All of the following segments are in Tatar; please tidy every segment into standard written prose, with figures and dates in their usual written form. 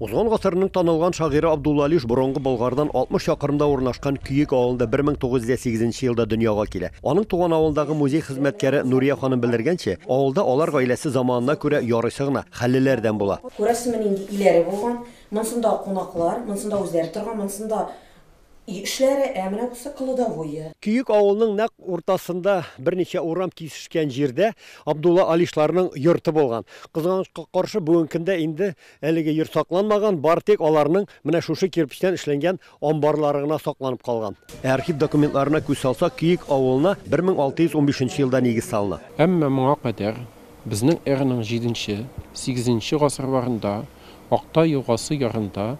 Узган гасырның танылган шагыйре Абдулла Алиш борынгы Болгардан 60 чакрымда урнашкан Көек авылында 1908 елда дөньяга килә. Аның туган авылындагы музей хезмәткәре Нурия ханым белдергәнчә, авылда алар гаиләсе заманына күрә ярыйсы гына хәллеләрдән була. Күрәсезме, нинди өйләре булган. Монсында кунаклар, монсында үзләре торган, монсында өй эшләре, ә менә бусы кладовое. Көек авылының нәкъ уртасында берничә урам кисешкән җирдә Абдулла Алишларның йорты булган. Кызганычка каршы, бүгенге көндә инде әлеге йорт сакланмаган, бары тик аларның менә шушы кирпечтән эшләнгән амбарлары гына сакланып калган. Ә архив документларына күз салсак, Көек авылына 1615 елда нигез салына. Әмма моңа кадәр безнең эраның җиденче, сигезенче гасырларында Актай елгасы ярында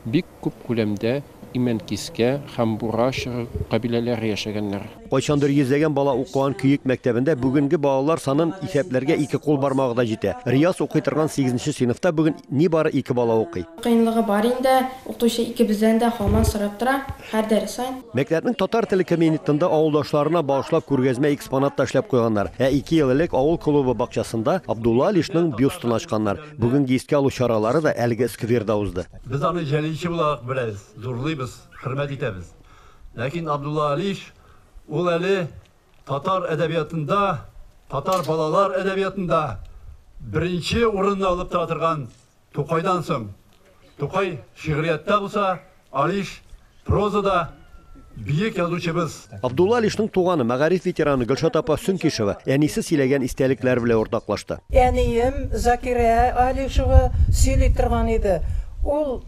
бик күп күләмдә Имәнкискә һәм Бура чоры кабиләләре яшәгәннәр. Кайчандыр йөзләгән бала укыган Көек мәктәбендә бүгенге балалар санын исәпләргә ике кул бармагы да җитә. Рияз укый торган сигезенче сыйныфта бүген нибары ике бала укый. Кыенлыгы бар инде, укытучы икебездән дә һаман сорап тора, һәр дәрес саен. Мәктәпнең татар теле кабинетында авылдашларына багышлап күргәзмә экспонат та эшләп куйганнар. Ә ике ел элек авыл клубы бакчасында Абдулла Алишның бюстын ачканнар. Бүгенге искә алу чаралары да әлеге скверда узды. Без аны җәлилче буларак беләбез, зурлыйбыз, хөрмәт итәбез. Ләкин Абдулла Алиш ул әле татар әдәбиятында, татар балалар әдәбиятында беренче урынны алып тора торган Тукайдан соң. Тукай шигърияттә булса, Алиш прозада бөек язучыбыз. Абдулла Алишның туганы, мәгариф ветераны Гөлшат апа Сөнкишева әнисе сөйләгән истәлекләр белән уртаклашты. Әнием Закирә Алишева сөйли торган иде. Ул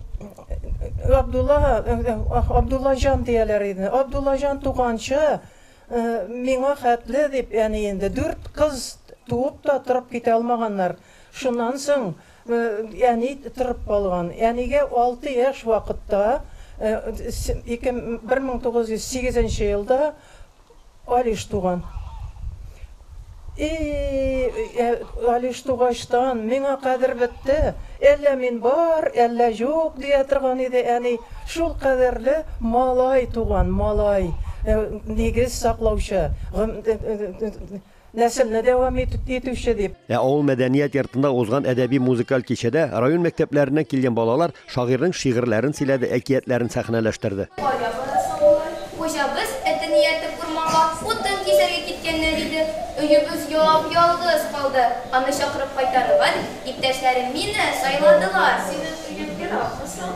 Абдулла, Абдуллаҗан дияләр иде. Абдуллаҗан туганчы миңа хәтле дип әни инде дүрт кыз туып та торып китә алмаганнар. Шуннан соң әни торып калган. Әнигә 6 яшь вакытта, 1908 нче елда Алиш туган. И, Алиш тугачтан миңа кадер бетте, әллә мин бар, әллә юк, дия торган иде әни. Шул кадәрле малай туган, малай, нигез саклаучы. Нәселне дәвам итүче дип. Ә авыл мәдәният йортында узган әдәби-музыкаль кичәдә район мәктәпләреннән килгән балалар шагыйрьнең шигырьләрен сөйләде, әкиятләрен сәхнәләштерде. Кая барасың болай? Хуҗабыз этен ияртеп урманга утын кисәргә киткәннәр иде. Өебез яп-ялгыз калды. Аны чакырып кайтарырга дип, иптәшләрем мине сайладылар. Синең өең еракмы соң?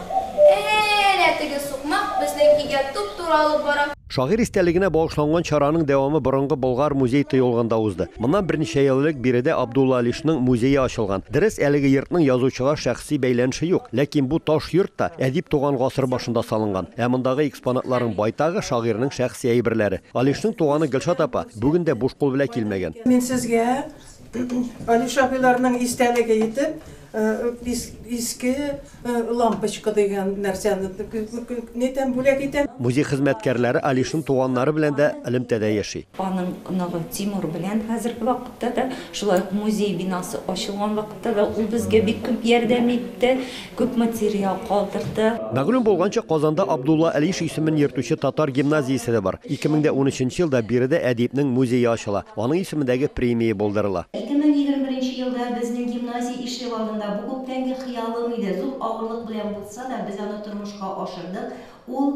Әнә теге сукмак безнең өйгә туп-туры алып бара. Шагыйрь истәлегенә багышланган чараның дәвамы борынгы Болгар музей-тыюлыгында узды. Моннан берничә ел элек биредә Абдулла Алишның музее ачылган. Дөрес, әлеге йортның язучыга шәхси бәйләнеше юк. Ләкин бу таш йорт та әдип туган гасыр башында салынган. Ә мондагы экспонатларның байтагы, шагыйрьнең шәхси әйберләре. Алишның туганы Гөлшат апа бүген дә буш кул белән килмәгән. Мин сезгә Алиш абыйларның истәлеге итеп иске лампочка дигән нәрсәне нитәм, бүләк итәм. Музей хезмәткәрләре Алишның туганнары белән дә элемтәдә яши. Аның оныгы Тимур белән хәзерге вакытта да, шулай ук музей бинасы ачылган вакытта да ул безгә бик күп ярдәм итте, күп материал калдырды. Мәгълүм булганча, Казанда Абдулла Алиш исемен йөртүче татар гимназиясе дә бар. 2013 елда биредә әдипнең музее ачыла. Аның исемендәге премия булдырыла. 2021 елда безнең гимназия ишегалдында бу күптәнге хыялым иде, зур авырлык белән булса да, без аны тормышка ашырдык, ул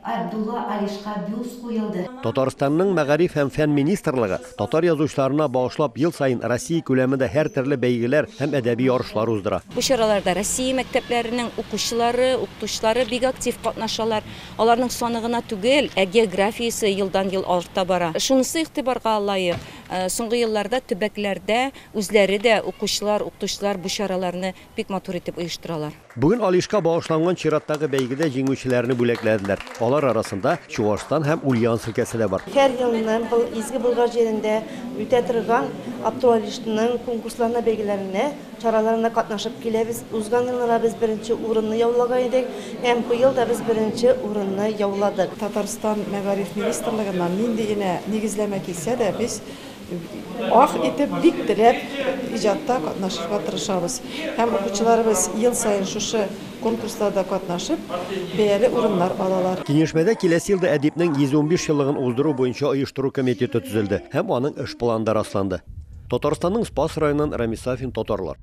Абдулла Алишка бюст куелды. Татарстанның Мәгариф һәм фән министрлыгы татар язучыларына багышлап ел саен Россия күләмендә һәртөрле бәйгеләр һәм әдәби ярышлар уздыра. Бу чараларда Россия мәктәпләренең укучылары, укытучылары бик актив катнашалар. Аларның саны гына түгел, ә географиясе елдан-ел арта бара. Шунысы игътибарга лаек, соңгы елларда төбәкләрдә үзләре дә укучылар, укытучылар бу чараларны бик матур итеп оештыралар. Бүген Алишка багышланган чираттагы бәйгедә җиңүчеләрне бүләкләделәр. Алар арасында Чуашстан һәм Ульяновск өлкәсе дә бар. Һәр елны был Изге Болгар җирендә үтә торган Абдулла Алишның конкурсларына, бәйгеләренә Чараларында катнашып киләбез. Узган елны да без беренче урынны яулаган идек һәм быел да без беренче урынны яуладык. Татарстан Мәгариф министрлыгыннан нинди генә нигезләмә килсә дә, без ах итеп, бик теләп иҗатта катнашырга тырышабыз. Һәм укучыларыбыз ел саен шушы конкурсларда катнашып, бәяле урыннар алалар. Киңәшмәдә киләсе елда әдипнең 115 еллыгын уздыру буенча оештыру комитеты төзелде һәм аның эш планы да расланды. Татарстанның Спас районыннан Рамис Сафин, Татарлар.